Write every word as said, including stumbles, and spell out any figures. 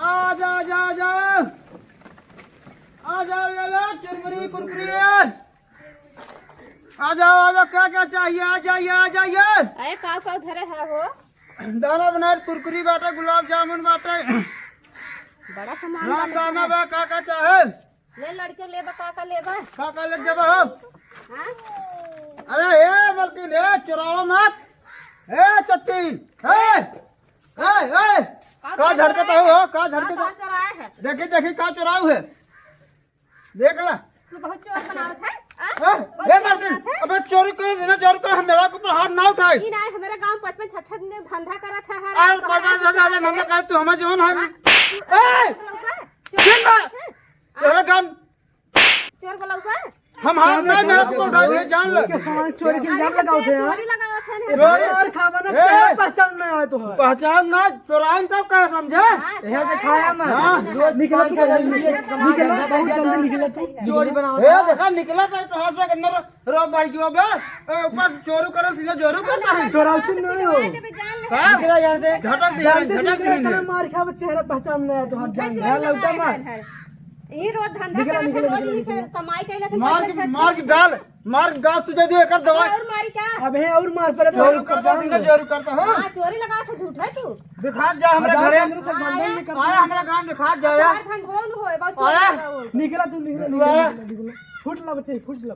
आ जा, आ जा, आ जा। आ जा, ले लो, चुरमुरी, कुरकुरी। आ जाओ, आ जाओ, क्या, क्या चाहिए? आ जाइए, आ जाइए। अरे, का, का धरे है हो? दाना बनाए, कुरकुरी बाटे, गुलाब जामुन बाटे। बड़ा सामान राम बाटे। दाना बा, का, का चाहे? ले लड़के लेबा, का, का लेबा? का, का ले जाबा हो? हाँ? अरे, ए, मलकिन, ए, चुरावा मत। ए, चट्टीन, ए, ए, ए, का का का झड़कता चुराए हो, है? का का झड़कता? का चुराए है? देखी, देखी, का चुराऊ है? देख ला। तू बहुत चोर बनावत है, आ? ए, बहुत ए, चोर मालकिन, बनावत है। अबे चोरी करे देना, चोर का हम मेरा के ऊपर हाथ ना उठाए। ई ना, हमारे गाँव पचपन छह छह दिन धंधा करत है, हर अरे, गाँव पचपन छह छह दिन धंधा करे, तू हमें जवन है। हाँ? ए! चोर लौका? चोर दिन भर लौका है? आ? तोहरे गाँव चोर लौका है? हम हाथ ना मेरा के ऊपर उठाए, ये जान ले। के सामान चोरी के इल्जाम लगावत है, हाँ? चोरी लगावत है, ए, हाँ? भाई, और खावा ना, ए! चोर पहचान ना आए तो है। पहचान ना, चोराइन तब का समझे? हाँ, यहाँ से खाया मत। हाँ। निकला तू जल्दी, निकला, बहुत जल्दी निकला तू। चोरी बनावत ए, है। देखा, निकला तो, तो हाथ से अंदर रो बढ़ गयो बे। ए, ऊपर चोरू करे, सीधा चोरू करता है। चोराऊ तुम नहीं हो। हाँ? निकला यहाँ से। झटक दिया, जल्दी झटक निकला, दिया। इतना मार खावा, चेहरा पहचान ना आए तो हाथ जान। घर लौटा मत। यही रोज धंधा निकला, करत निकला, है, रोज निकला, यही से निकला। कमाई कैला से मार के, पैसा मार के गाल, मार के गाल सुजा दियो, एकर दवाई। और मारी क्या? अबे और मार पड़े तो चोरू और करता, परेशान सीधा हो। चोरू करता, हाँ? हाँ, चोरी लगा तो झूठ है तू। दिखा जा हमरा हजार घरे। पन्द्रह सौ धंधा ये करता आया है। हमरा गाँव दिखा जा यार। चार धन होन होए, बहुत आया। चोरी लगा हो। निकला तू, निकला, तू निकला, आया। निकला, निकला। फुट ला बच्चे, फुट ला।